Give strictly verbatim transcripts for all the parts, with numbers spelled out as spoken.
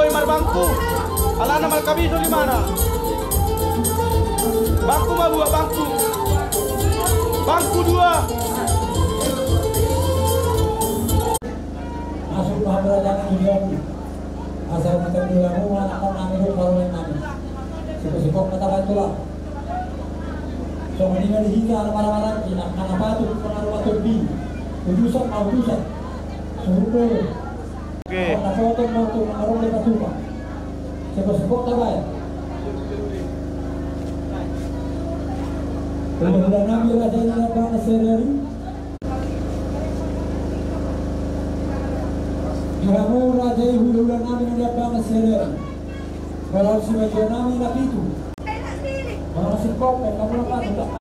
Marbangku, alana markabiso limana. Bangku ma dua, bangku. Bangku dua. Masuk paham raja nang di aku. Asal kita bilang, oh, anak kau nami, lu kalau main nami. Siku-siku kata bantulah. Songon i ma di hita na marhahamaranggi, na patut mangaruhon tondi. Utusan ma utusan. Suruh. Oke. Anak potong motor mangarung di pasukan. Sepot-sepot tabai. Udah-udah nami raja ini apa sadari. Di hamu raja i hula-hula nami na di abang sadari. Kalau si raja nami na pitu. Kalau si kopek kamu na patut.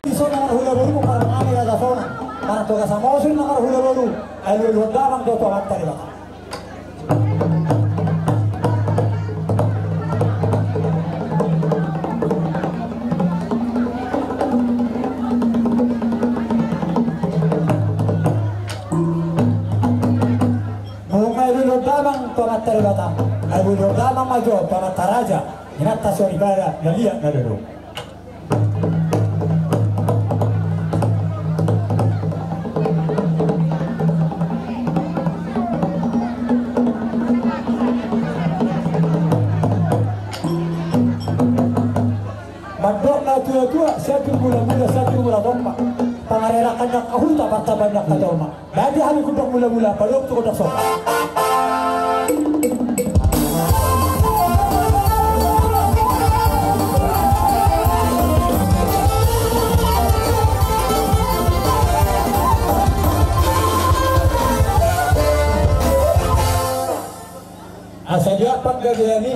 Di son na marhula boru, parmangani raja sona. Partoga samosun na marhula boru. Alualuhon damang do tu Amanta Debata. Nunga alualuhon damang tu Amanta Debata. Alualuhon damang ma jo tu amanta raja. Inanta soripada na liat na dodok. Mandok na tua-tua, siapin mula-mula, siapin mula tompa. Pangarerakan na kahuta, pantaban na katoma. Baen di hami gondang mula-mula, padok tu gondang somba. Asa dia panggabean i,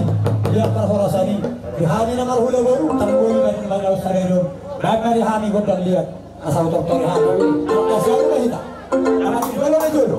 dia parhorasan i, di hami na marhula boru, tanggoi mani manaus sadari on, baen ma di hami gondang liat. Asa utor tor hata. Asa utor hita. Anak jolo na jolo.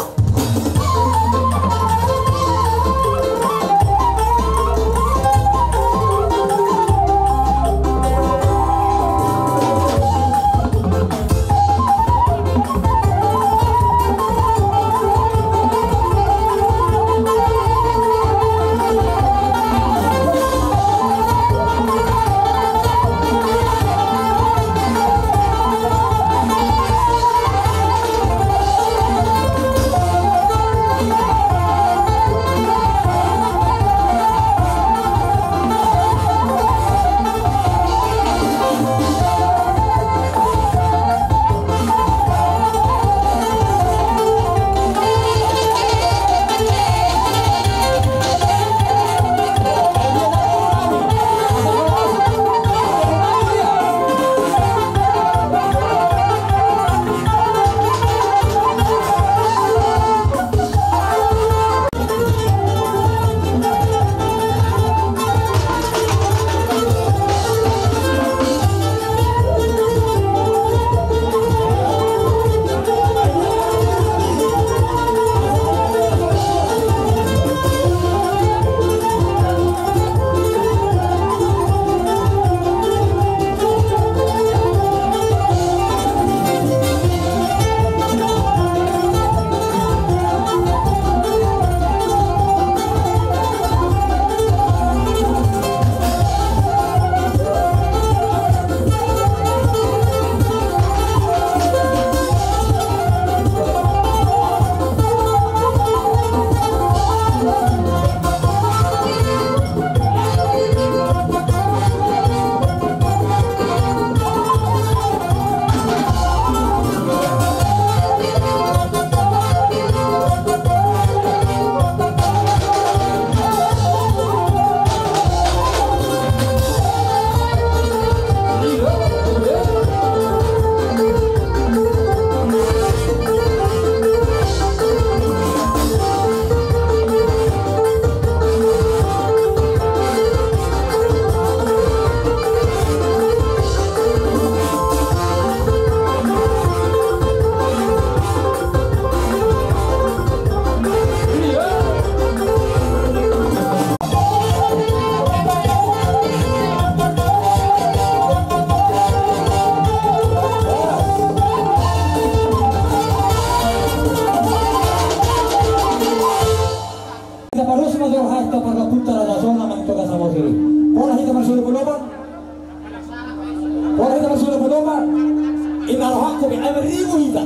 Inna rohangku be, ai marribu hita.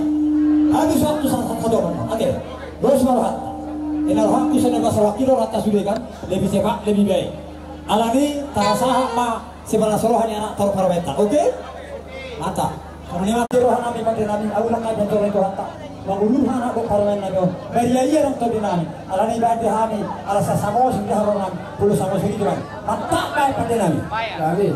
Habis waktu sa-, sa-, satu orang. Oke. Terus marohanta. Inna rohangku sena bahasa wakil rohanta sude kan. Lebih cepat, lebih baik. Alani, tarasaha ma, sebalas roha ni anak taru parmenta. Oke? Mantap. Kami mati roha nami, mati nami. Aku nak kaitan Tuhanta. Mangulur anak dok parmen nami. Bari ia orang tahu di nami. Alani bandi hami. Alasa samo sing diharonan. Puluh samo sing itu kan. Mantap baik pande nami. Kami.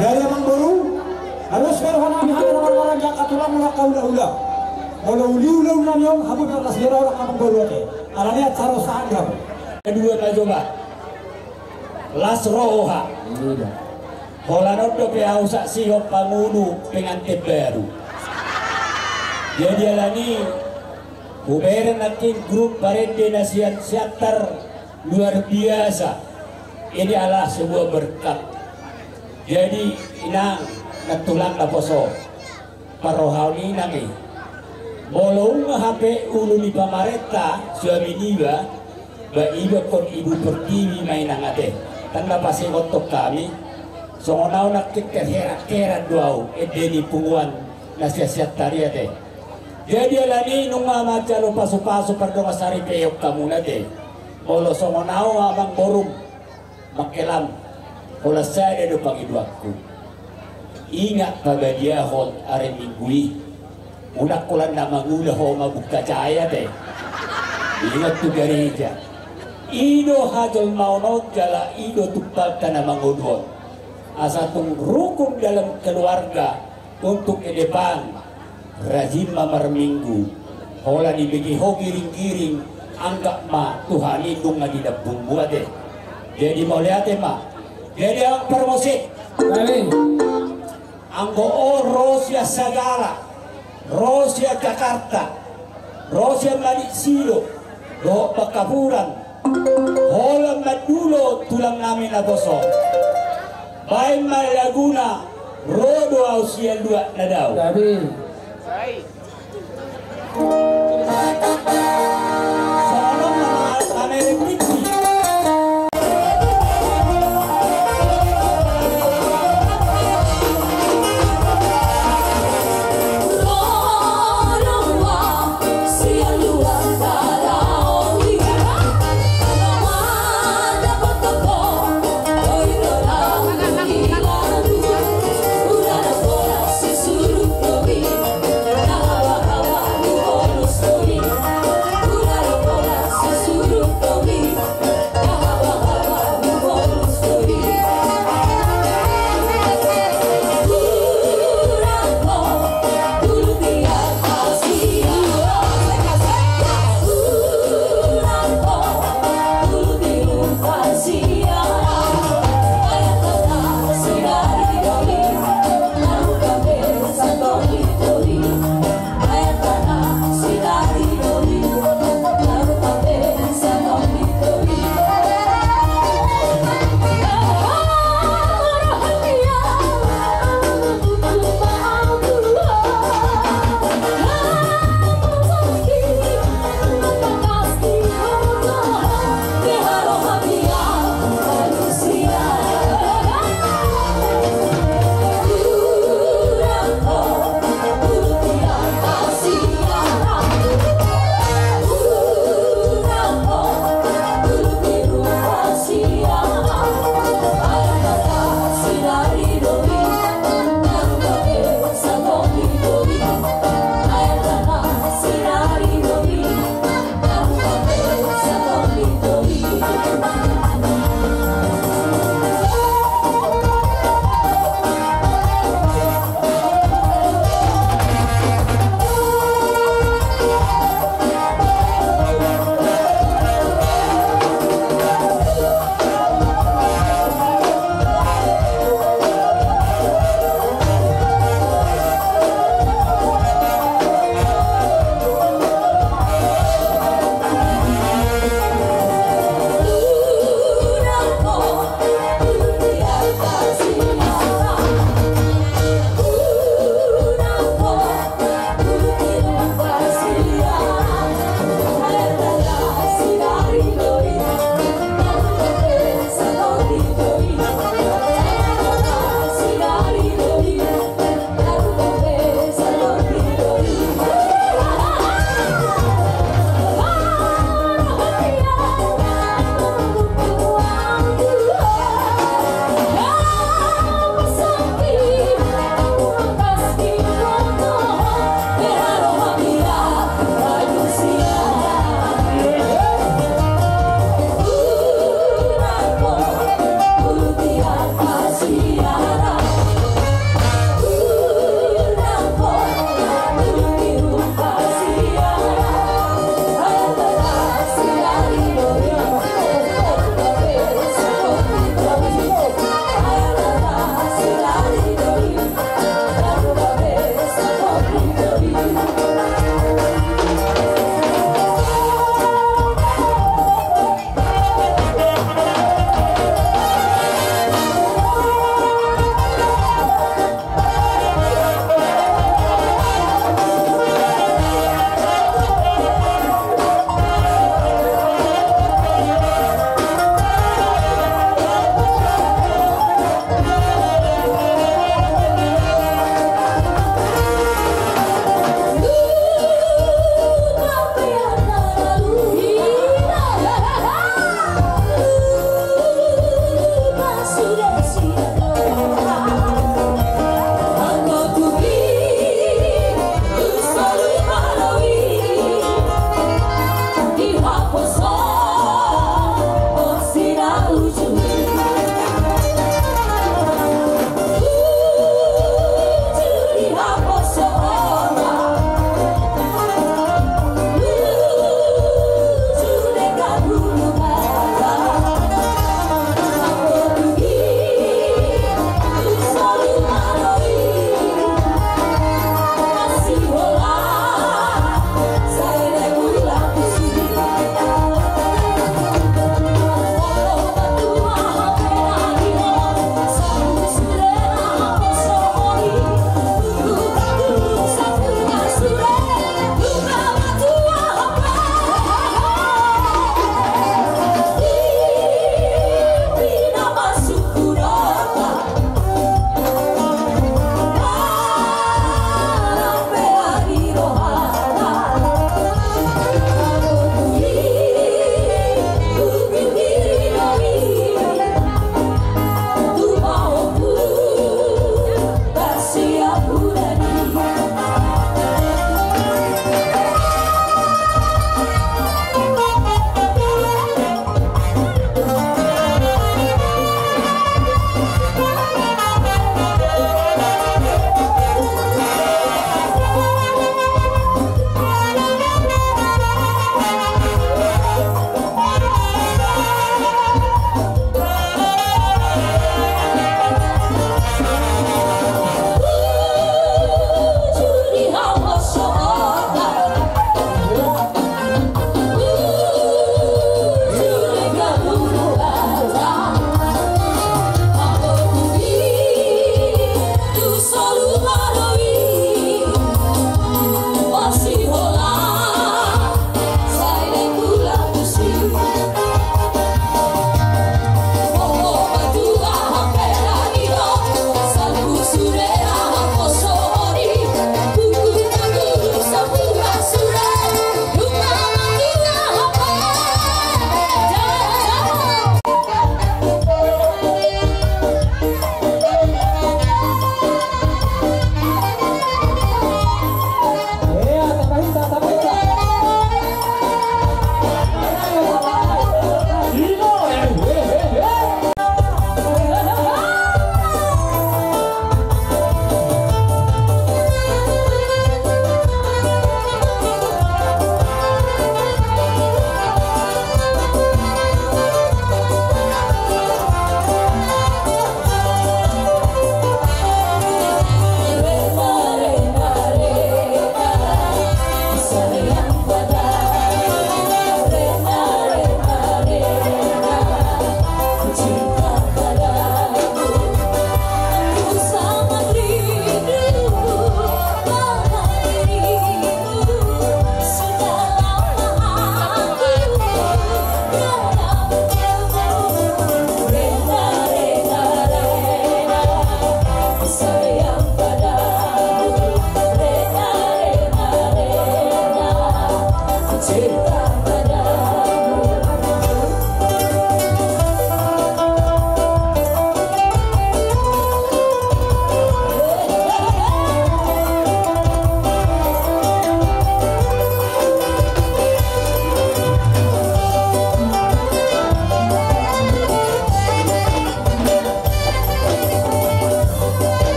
Jadi amangboru, alus ma roha nami hami na marmaranggi, angka tulang, angka hulahula. Molo uli ulaon nami on, hamu pe las ni roha amangboru ate. Alani acara on sahat hamu. Kedua ma jo ba. Las roha. Iya. Holan on dope ahu saksihon pangulu pengantin baru. Jadi alani, hubereng nangkin grup parende na sian Siantar luar biasa. Ini adalah sebuah berkat. Jadi inang, nantulang naposo, parrohaon inang i. Molo nunga hape ulu ni pamarenta suami niba, ba iba ingkon ibu pertiwi ma inang ate. Tanda pasingot hon hami. Songon ahu nangkin terheran-heran do ahu ende ni punguan na sian Siantar i ate. Jadi alani nunga manjalo pasu-pasu pardongan saripeon hamu ate. Molo songon ahu amangborum, mangkelam, holan sada do pangidoanku. Ingat pabadiahon ari Minggu i. Unang holan na mangula ho mabungka jae ate. Ingot tu gareja. I do hajolmaon on jala i do tumpalta na mangolu on. Asa tung rukun dalam keluarga untuk ke depan. Rajin ma marminggu. Holan dibege ho giring-giring, anggap ma Tuhan i nunga di lambungmu ate. Jadi mauliate ma. Jadi amang parmusik. Baik. Anggo on ro sian Sagala, ro sian Jakarta, ro sian Manik Silo, dohot Bangkapuran, holan mandulo tulang nami naposo. Baen ma laguna, ro do ahu sian luat na dao. Gabe.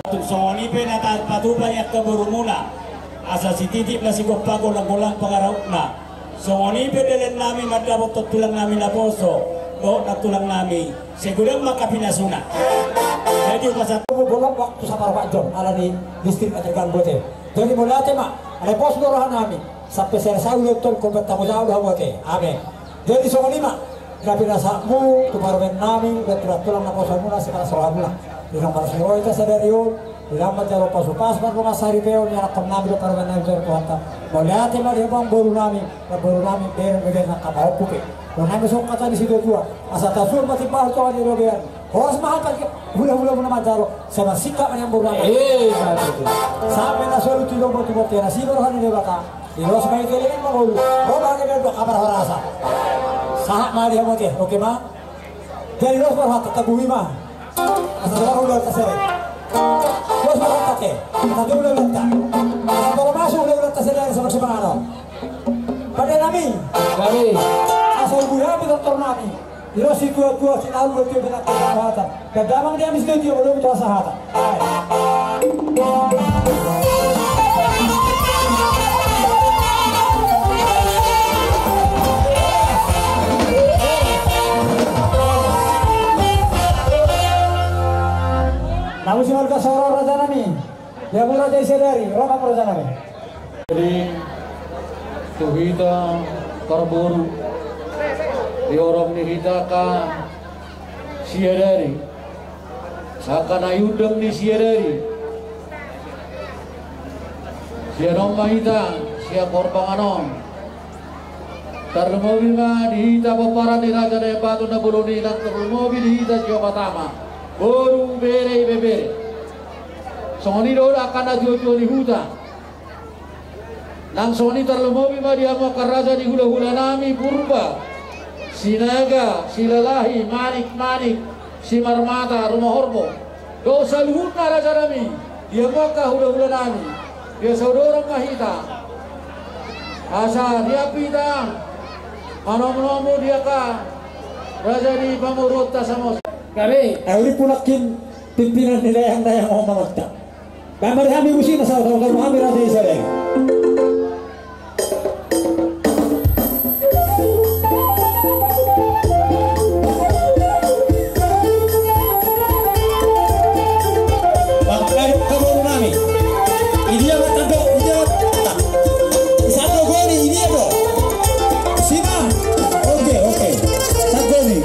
Tung songon i pe na tarpatupa ni angka borumuna, asa sititi ma sigompa, golang-golang pangarahutna. Songon i pe dalan nami mandapothon tulang nami naposo dohot nantulang nami, sai godang ma angka pinasuna. Jadi masa bolon waktu saparpajom ala ni listrik na terganggu ate. Jadi mauliate ma, ala pos do roha nami. Sampe sere saulionton kombat tamu jauh do hamu ate. Amin. Jadi songon i ma. Gabe na sahatmu tu parumaen nami, gabe tu tulang naposomuna, sipalas rohamuna. Di na marsiroha hita sadari on, di na manjalo pasupasu mardongan saripeon ni anakkon nami dohot parumaen nami jalo Tuhanta. Mauliate ma di hamu amang boru nami, namboru nami, bere, bere na angka pahompu pe. Dohot nami songon hata ni situatua, asa tasuhon ma timbahon tonga ni robean. Horas ma hata hulahula muna manjalo, sai marsingkat ma di amang boru nami. Eh, satu tu. Sampe na solu tu lombo tu bontean na sibar roha ni Debata. Ilos ma i kelemen mangolu. Ro ma hage berdua kabar horasa. Sahat ma di hamu ate, oke ma. Jadi los ma rohanta, tabuhi ma. Asa tolong ulang tasere. Los ma rohanta ate. Asa tolong ulang ta. Asa tolong masuk ulang ulang tasere dari sama semangat. Pada nami. Kami. Asa ibu ya, tonton nami. Ilo situatua, sinalu do tio, binatang hata. Dan damang dia mesti tio, belum itu asa hata. Ai. Namu si marga Soro raja nami. Dia mura jadi sedari, roma raja nami. Jadi, tu hita parboru, di horong ni hita angka siadari, angka na iundang ni siadari, sian on ma hita, sian horbangan on. Tarlumobi ma di hita pomparan ni Raja Nai Batu na bolon i, nang tarlumobi di hita siopat ama, boru, bere, ibebere. Songon i do angka na tuatua ni huta. Nang songon i tarlumobi ma di hamu angka raja ni hulahula nami Purba, Sinaga, Silalahi, Manik, Manik, Simarmata, Rumahorbo. Dohot saluhutna raja nami, di hamu angka hulahula nami, di asa udoran ma hita. Asa riap hita manomunomu di angka raja ni pamoruonta Samosir. Gabe, auri pulangkin pimpinan ni dayang-dayang on mangonta. Bang mari hami busina, saur-saur hami raja i sadari. Bang, eh, kamu nami. Ini apa tanda? Ini apa? Satu gol ini, ini apa? Sima. Oke, oke. Satu gol ini.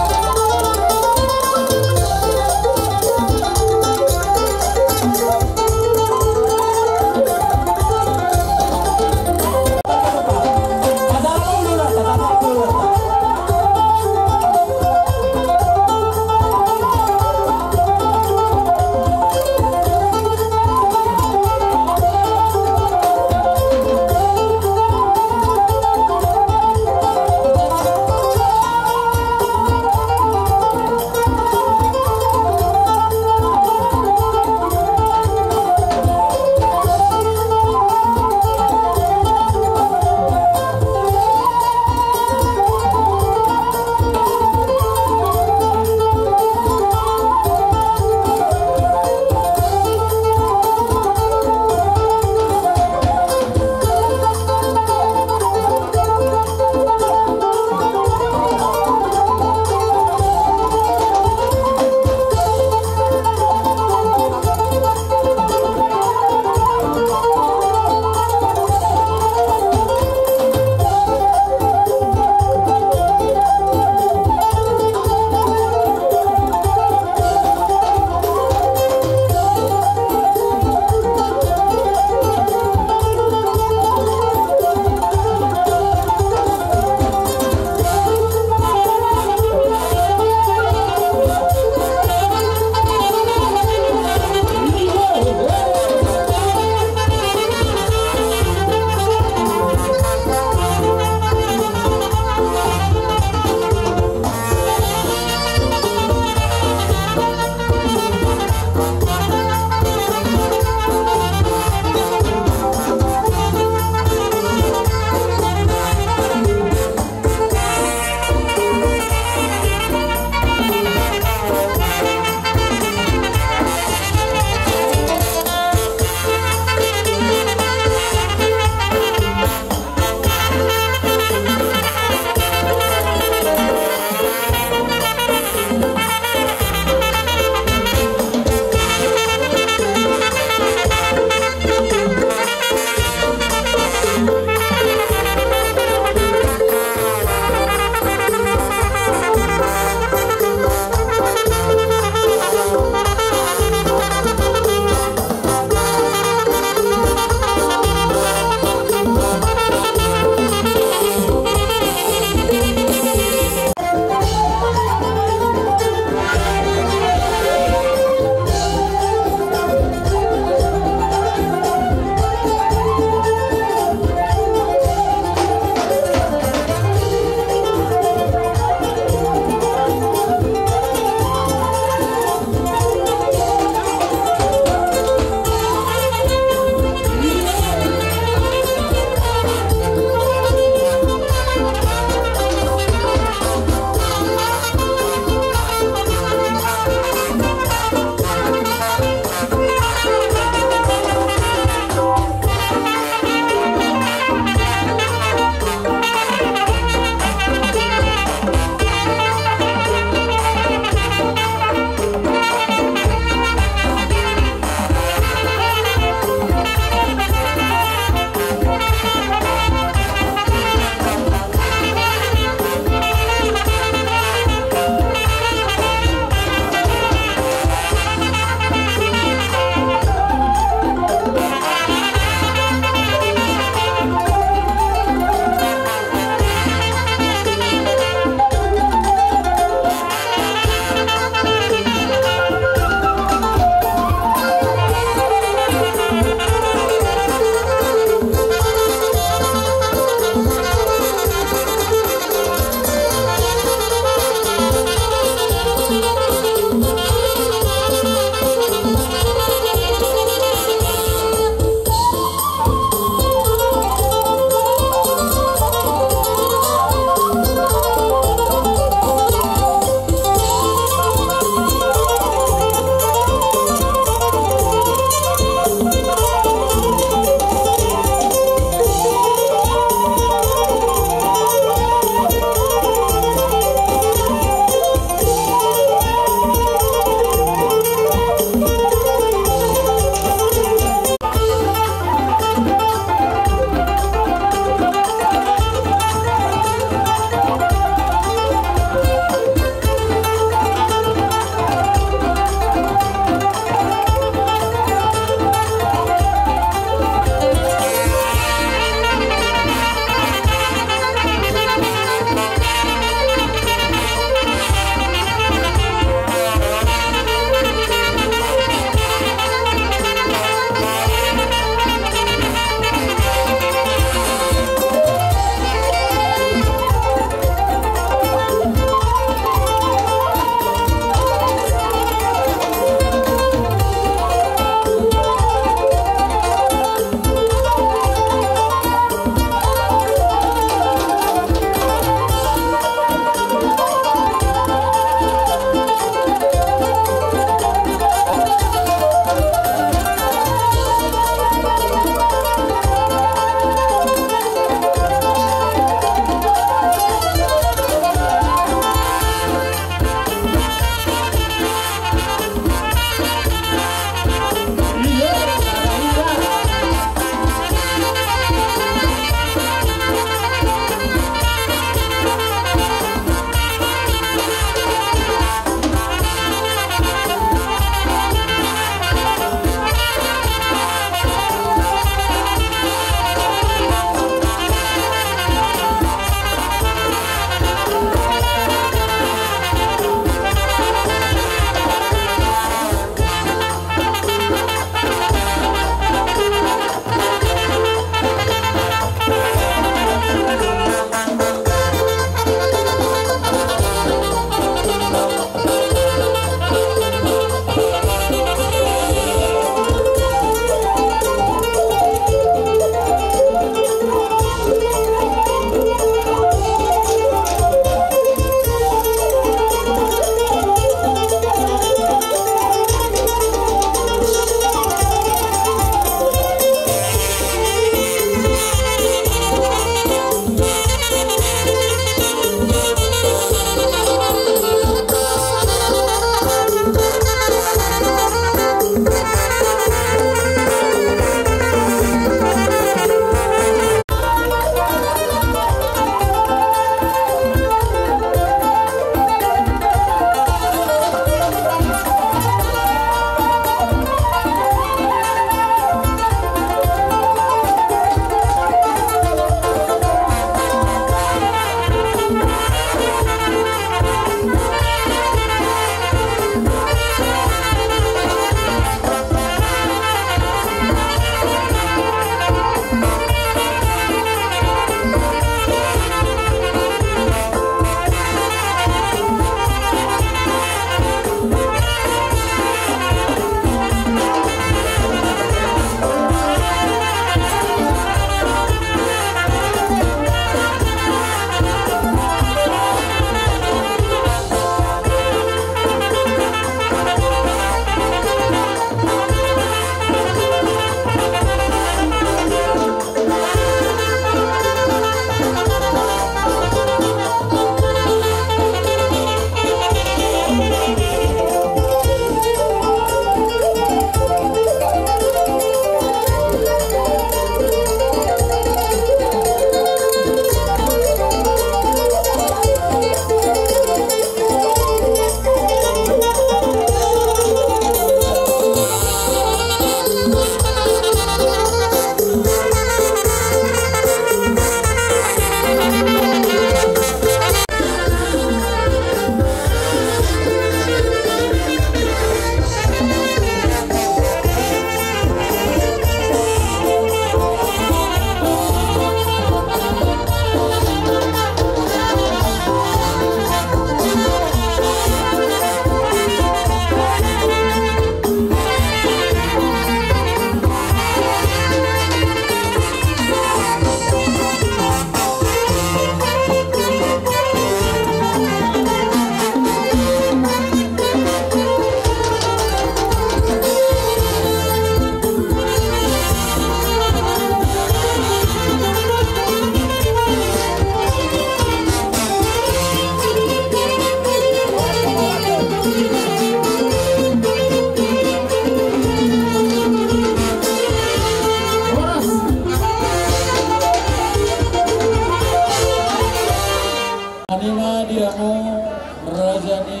Raja ni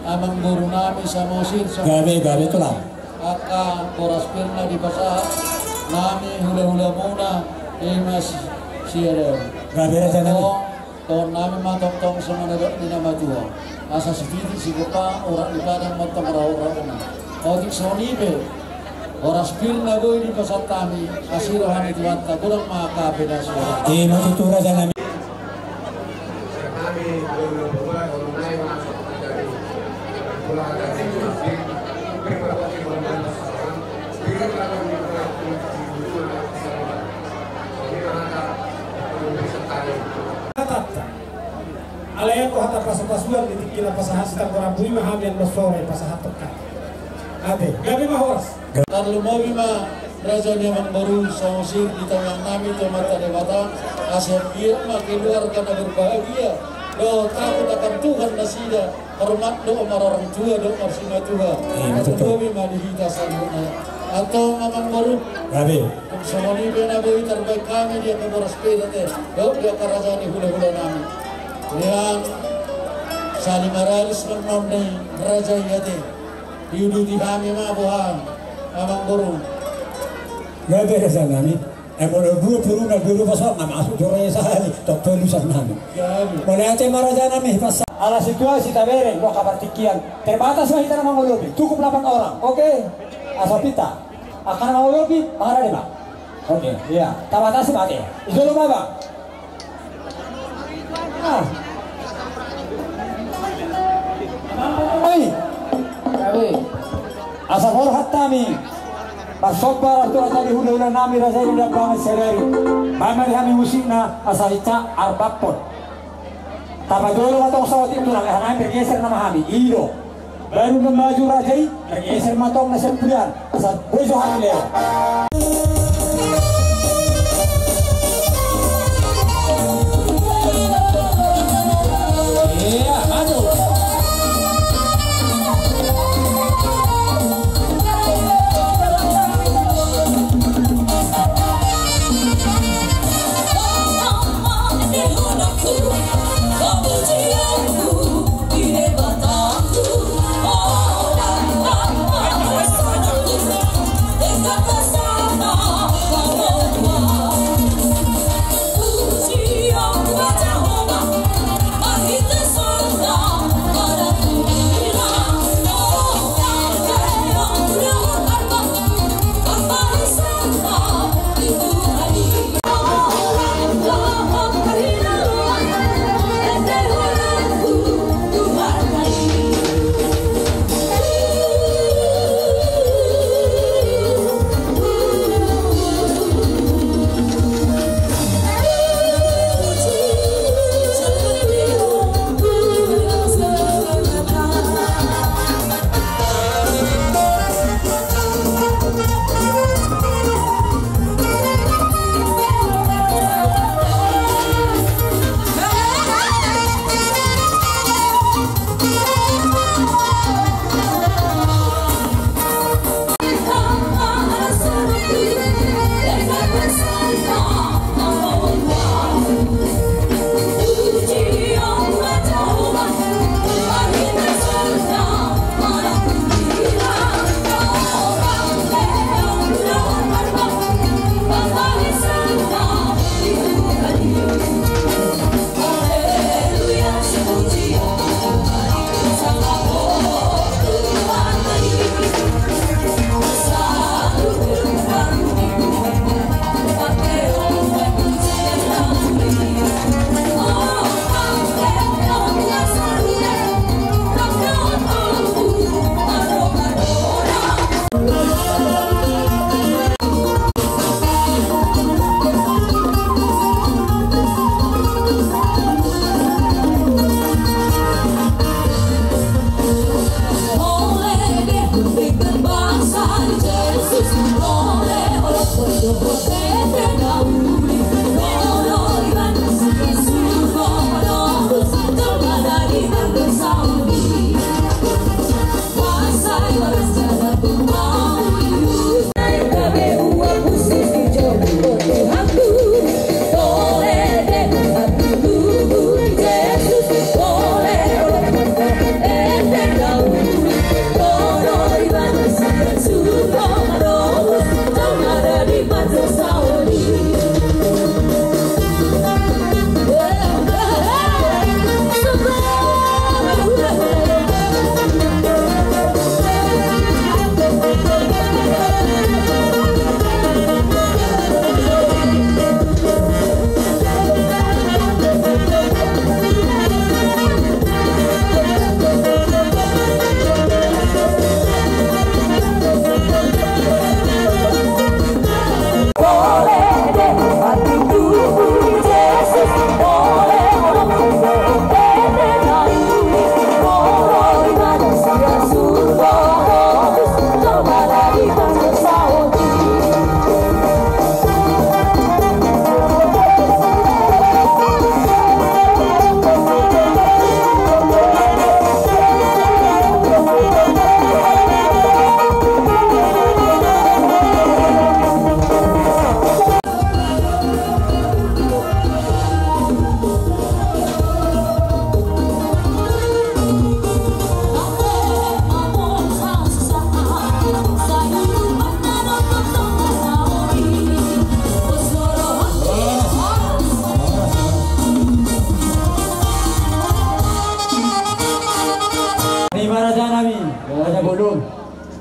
amangboru nami Samosir, Samosir. Gabe, gabe, Tulang. Angka boras pir na dipasahat nami hula-hula muna i ma si, si ada. Gabe, Raja nami. Tong, tong nami ma tongtong songon na dok ni na matua. Asa sititi sigopa urat ni padang mantong rau-rau na. Otik songon i pe. Boras pir na boi dipasahat hami, asi roha ni Tuhanta, godang ma angka pe na suara. Ima tutu, Raja nami. Alai anggo hata pasu-pasuan di tingki na pasahat si Tanggo Rambu i ma hami annon sore pasahathon hami. Ate, gabe ma horas. Tarlumobi ma raja ni amangboru Samosir di tangiang nami tu Amanta Debata, asa biar ma keluarga na berbahagia, dohot takut akan Tuhan nasida, hormat dohot marorang tua dohot marsimatua. Ima tutu. Tarlumobi ma di hita saluhutna. Antong amangboru. Gabe. Songon i pe na boi tarbaen hami di angka boras pir ate, dohot di angka raja ni hula-hula nami. Nian sali maralis ma annon raja i ate. Diuduti hami ma boha, amangboru. Gabe, raja nami. Ai molo dua pulu na dua, dua pasal na masuk jore sahali, tong tolu sannami. Gabe. Molo ate ma, raja nami, pasa. Ala situasi tabereng, dua kabar tingkian. Terbatas ma hita na mangolopi, cukup delapan orang. Oke. Asa pita. Angka na mangolopi, mangarade ma. Oke, iya. Tabatasi ma ate. Ijolo ma, Bang. Ah. Ai. Gabe. Asa borhat hami. Parsomba tu raja ni hula-hula nami, raja i di Dambangan sadari. Mamari hami musikna asa ica arbappon. Tapajolo ma tong saotik, Tulang, aha nai bergeser nama hami. I do. Baru na maju raja i, bergeser ma tong na sian pudian. Asa boi jo hami lewat. Iya, maju. Raja nami, raja bolon.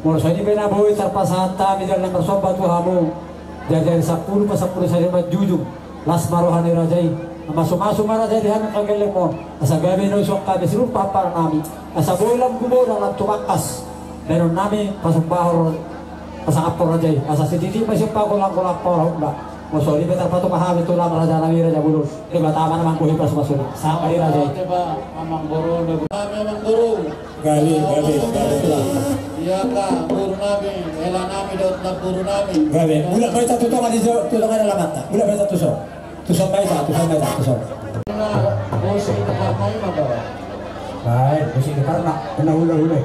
Molo songon i pe na boi tarpasahat hami jala na marsomba tu hamu. Jari-jari sampulu pasampulu sada manjujung. Las ma roha ni raja i. Mamasu-masu ma raja i di hami angka gellengmon. Asa gabe na usuhon hami seluruh pahamparan nami. Asa boi lam gumoda lam tumangkas. Baenon nami pasombahon pasangaphon raja i. Asa sititi ma sian pagolang-golang paola hunda. Molo songon i pe tarpatonga hami tulang raja nami raja bolon. Debata ma na manggohi pasu-pasuna. Sangap ma di raja i. Amang boru, amang boru. Gabe, gabe, gabe tulang. Ia ka boru nami, hela nami dohot namboru nami. Gabe. Mulak ma hita tu tonga di jo, tu tonga ni alamanta. Mulak ma hita tu son. Tu son ma hita, tu son ma hita, tu son. Na, bosi ni karna ima ba. Baik, bosi ni karna. Kena hula-hula.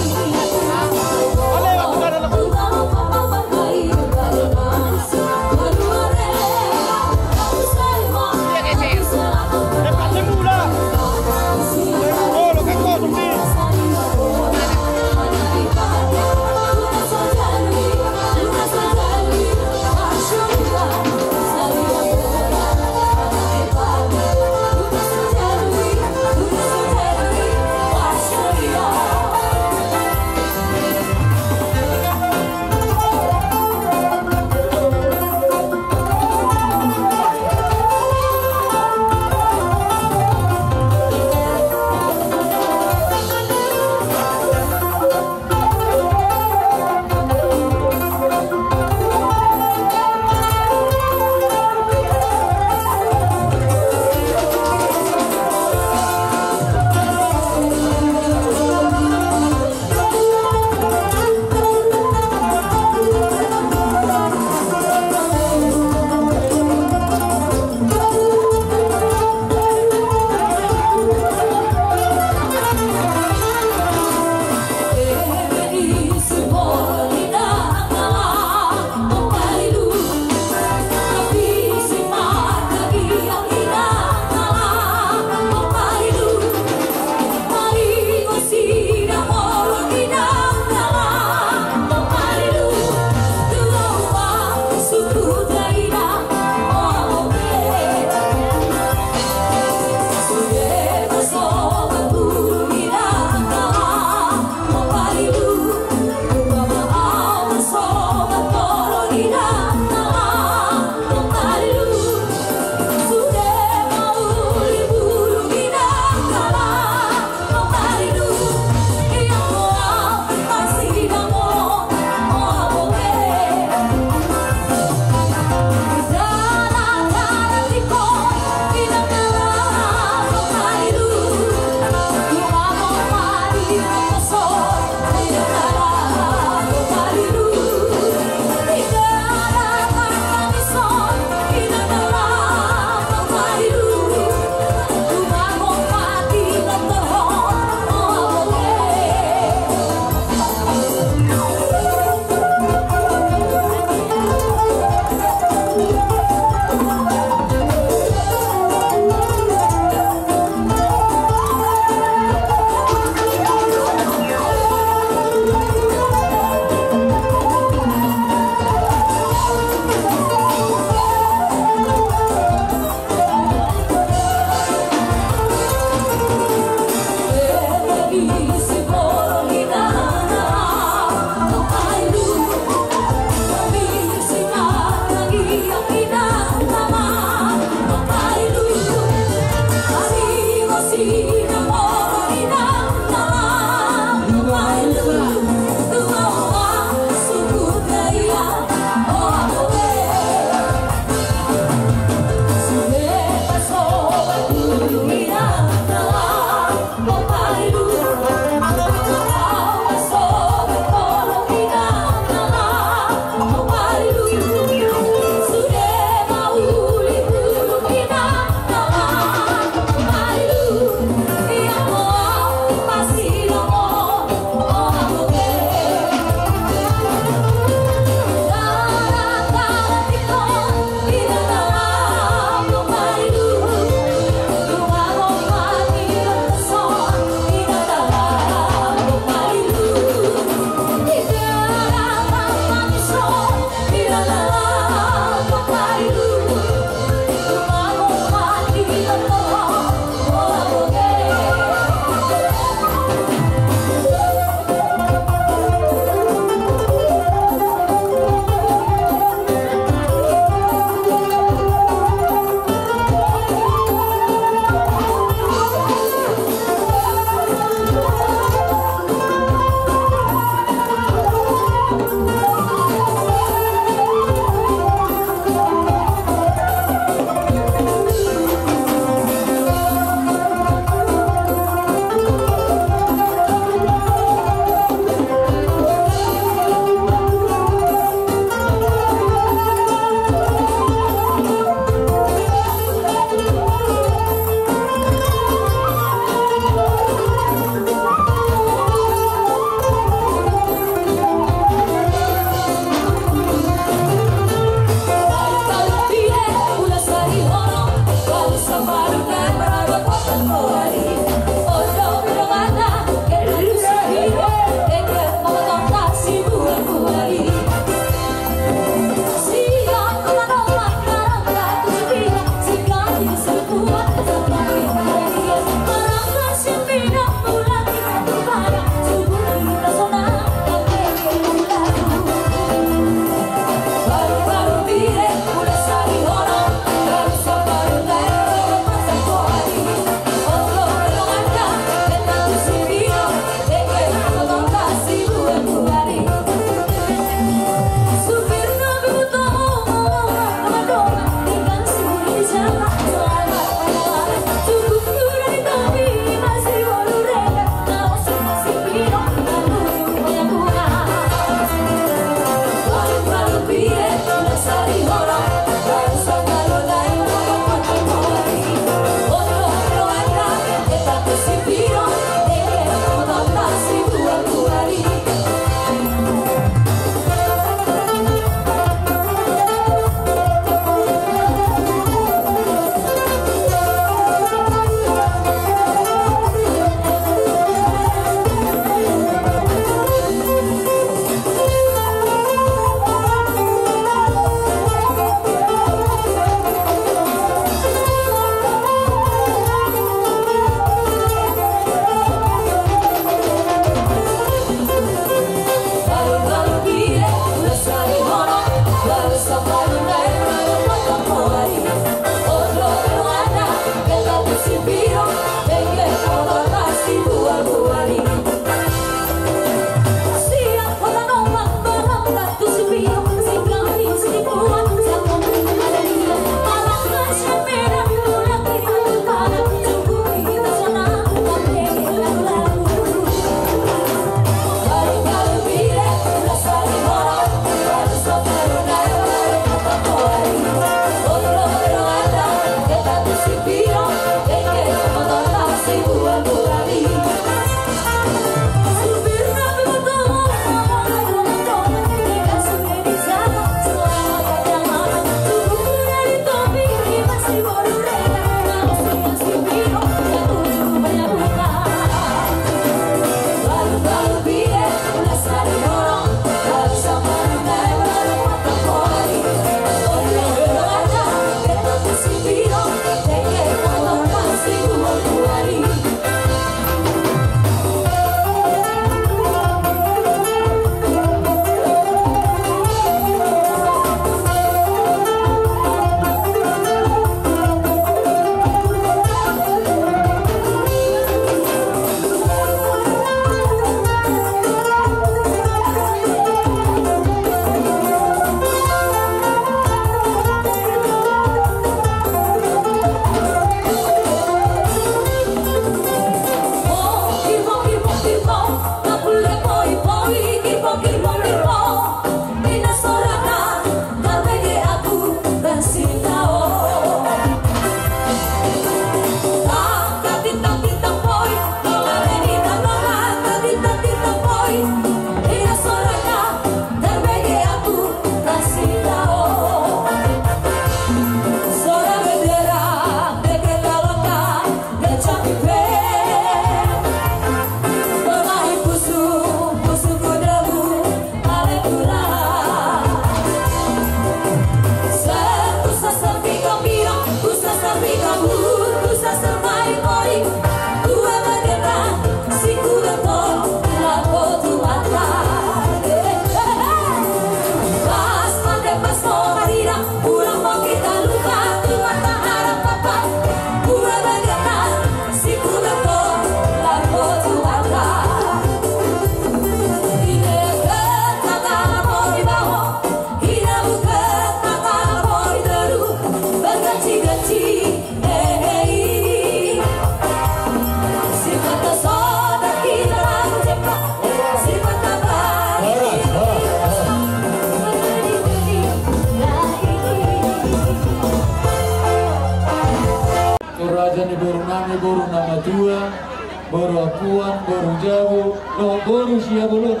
Boru Ampuan, boru Jabu, dohot boru Siabolon.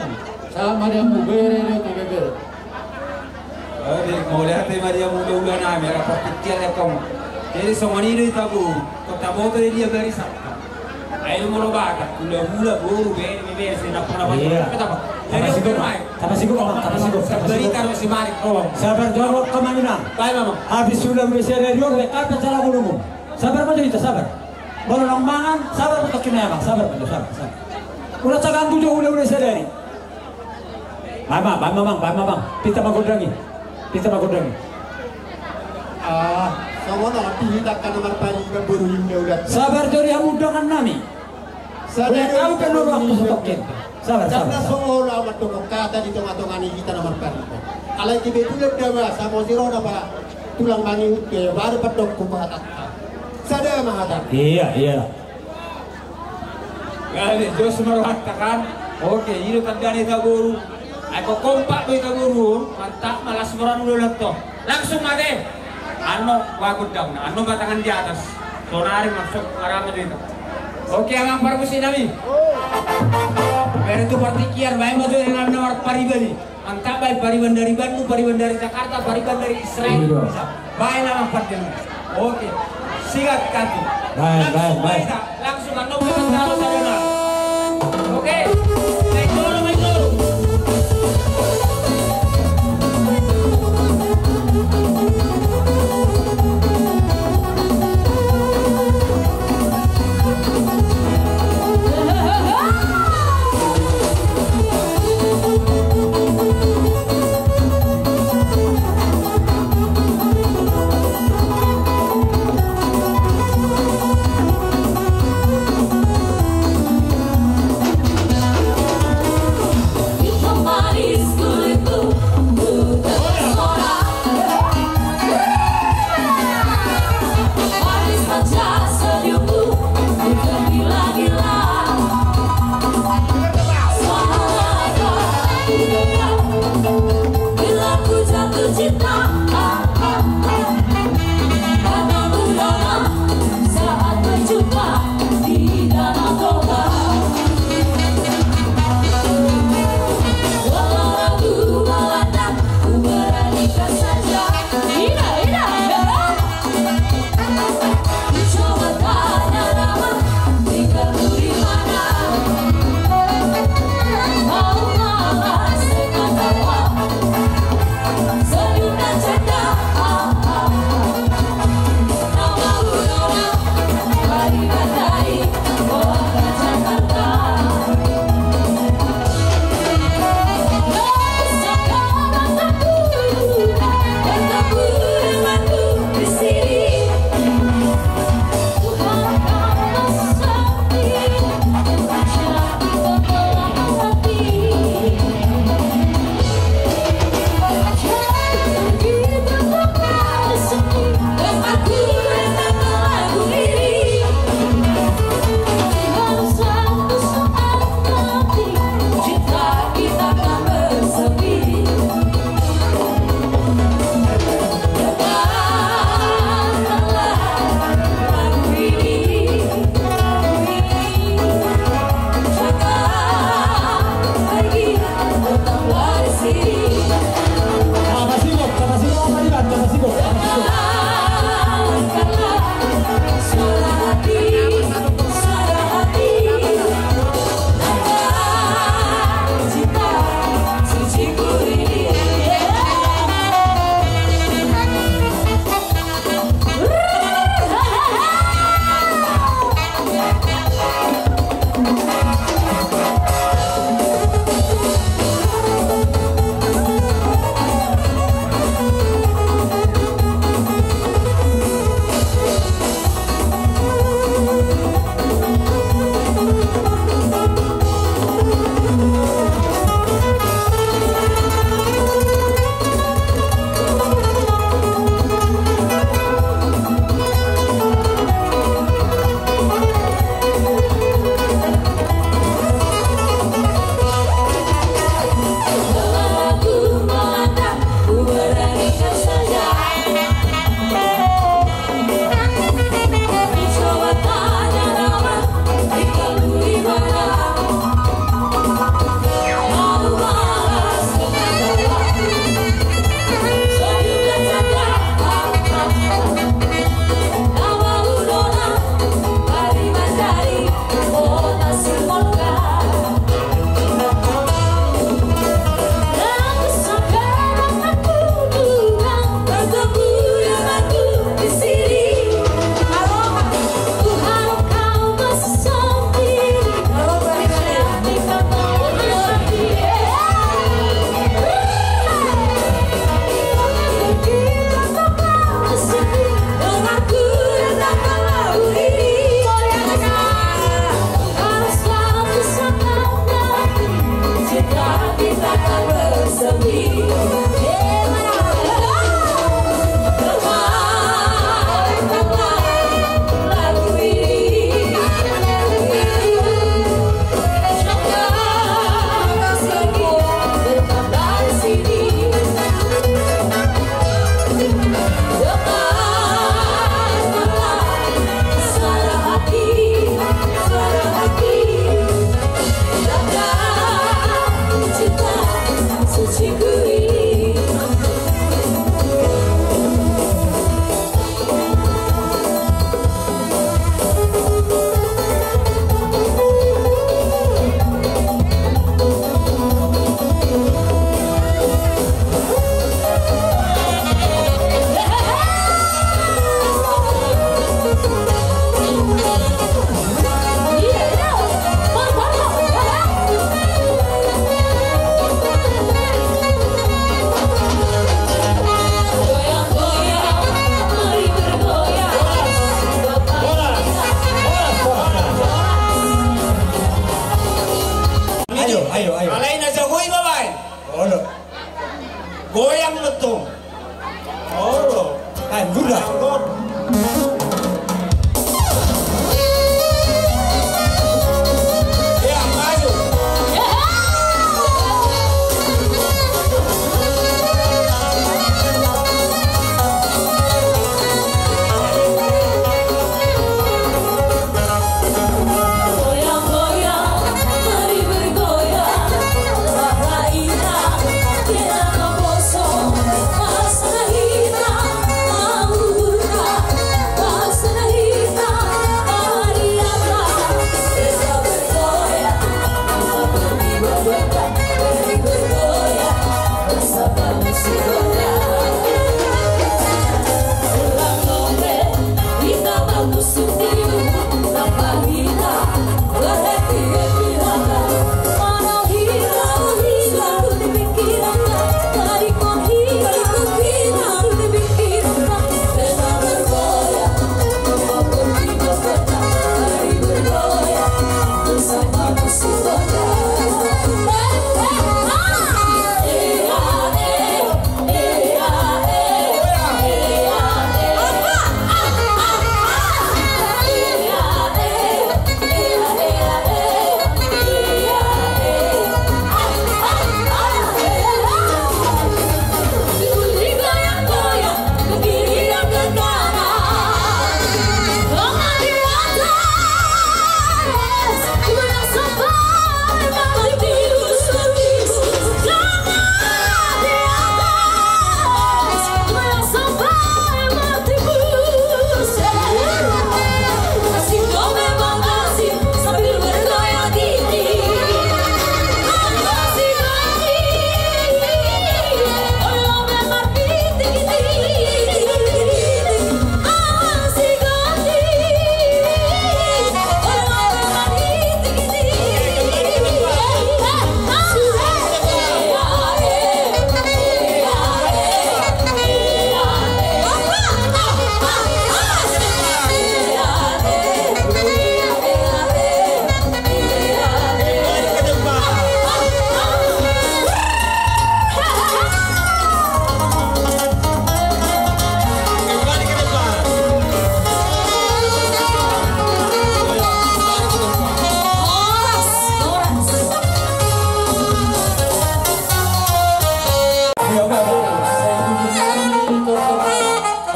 Sahat ma di hamu bere dohot ibebere. Oke, mauliate ma di hamu hulahula nami, rap partingkian ni hamu. Jadi songon i do hita boru, taboto do dia barisan. Ai do molo Batak, hulahula, boru, bere, bebere, sai na pernah. Iya. Jadi tapasigok, oke, baik. Tapasigok, Amang, tapasigok, tapasigok. Berita do si Marik, oh. Sabar jo, Amang, amang inang. Baik, Amang. Habis hulahula sadari on, baik, apa cara ngolumon? Sabar ma jo hita, sabar. Molo naung mangan, sabar ma jo hita, Amang, sabar ma jo, sabar, sabar. Unang taganggu jo hulahula sadari. Baen ma, baen ma, Amang, baen ma, Amang. Pinta ma gondang i. Pinta ma gondang i. Ah, songon on di hita angka na marpariban, boru, hulahula. Sabar jo di hamu dongan nami. Sabar jo di hamu dongan nami. Sabar, sabar, sabar. Songon on mandok hata di tonga-tonga ni hita na marpariban. Alai kebetulan da ba, samo si roda ba, tulang mangihut be, baru pandok ku ba hata. Sada ma hata. Iya, iya. Gabe, jos ma rohanta kan. Oke, i do tanda ni hita boru. Ai kompak do hita boru on, mantap ma, las ma roha ni hulahula on. Langsung ma te. Annon, bah, gondang. Annon ma tangan di atas. Sonari masuk arama do hita. Oke, amang parmusik nami. Bere tu partingkian, baen ma jo inganan na marpariban i. Mantap, baen pariban dari Bandung, pariban dari Jakarta, pariban dari Israel. Iya. Baen, Amang, pariban. Oke. Siap, kaki. Baen, baen, baen. Langsung, langsung, annon ma taro sadana. Oke. Main dulu, main dulu. Anu letong. Oh. Eh, gula. Ya, maju.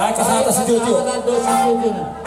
Baik, ke atas, tio, tio.